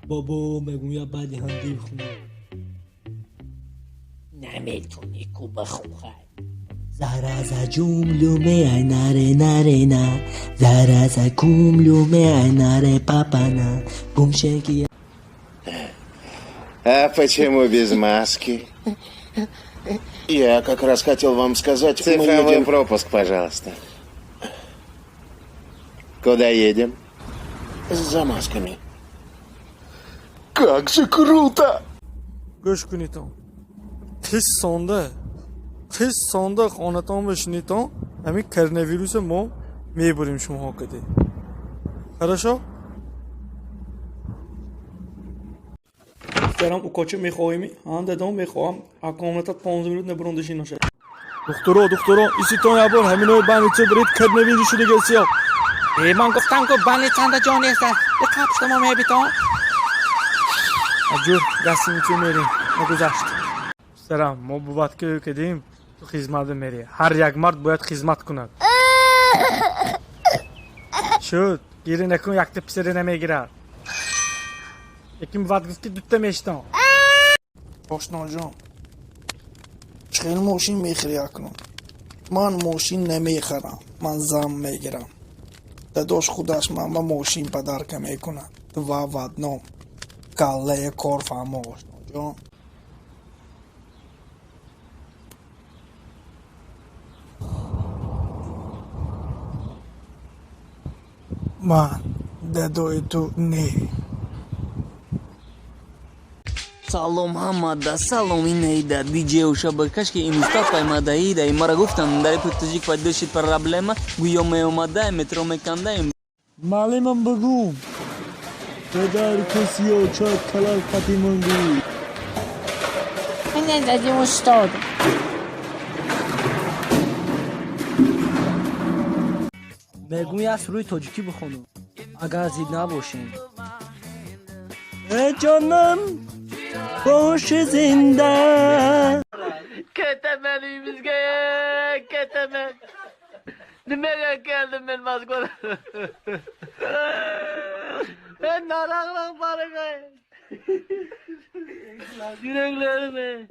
Бобо мегӯяд баъди ҳамдӣ бихонам. Наметонӣ ку бихонхай. Зараза ҷумлюме ай наре нарена, зараза кумлюме ай наре папана, гумшеки. А почему без маски? Я как раз хотел вам сказать... Цифровой едем... пропуск, пожалуйста. Куда едем? За масками. Как же круто! Гӯш кунитон, қиссонда қиссонда хонатон бишинитон, ҳамин коронавируса мо мебурем шумоҳо каде. Хорошо? Духтарам, укоча мехоҳӣ? Ҳа, дадом, мехоҳам. Акомната 15 минут набуронда шиноша. Духтуро, духтуро, иситон ябор ҳаминои больница буред, коронавирус шудага сиёҳ. Э, ман гуфтам ку больницанда ҷо нест. Иқаб шумо мебитон. Аҷур гостиница мерем, нагузашт. Писарам, мо бувад ки кардем, ту хизмат мерӣ. Ҳар як мард бояд хизмат кунад. Шуд, гири накун, якта писаре намегирад. Лекин бувад гуфт ки дута мештон. Ошноҷон, чӣ хел мошин мехӯри акнун? Ман мошин намехарам, ман зам мегирам. Дадош худаш ман ба мошин подарка мекунад. Два в одном. Каллаи кор фаҳмо, ошноҷон. Ман дадои ту не. Салом ҳамада, салом инаида, диҷеу шабакаш ки имрӯзта паймадаида. Мара гуфтам, дар таҷик пайдо шид проблема, гӯё меомада метро мекандаем. Маълимам бигӯм, падар каси очад калал қати мондӣ. Ине зади устод. Мегӯм як суруди тоҷикӣ бихонам, агар зид набошем. Э ҷонам, боши зинда. Ketaman uyimizga, ketaman. Nimaga keldim men Moskvadan? Men noroqlik bor ekan. Yuraklarim.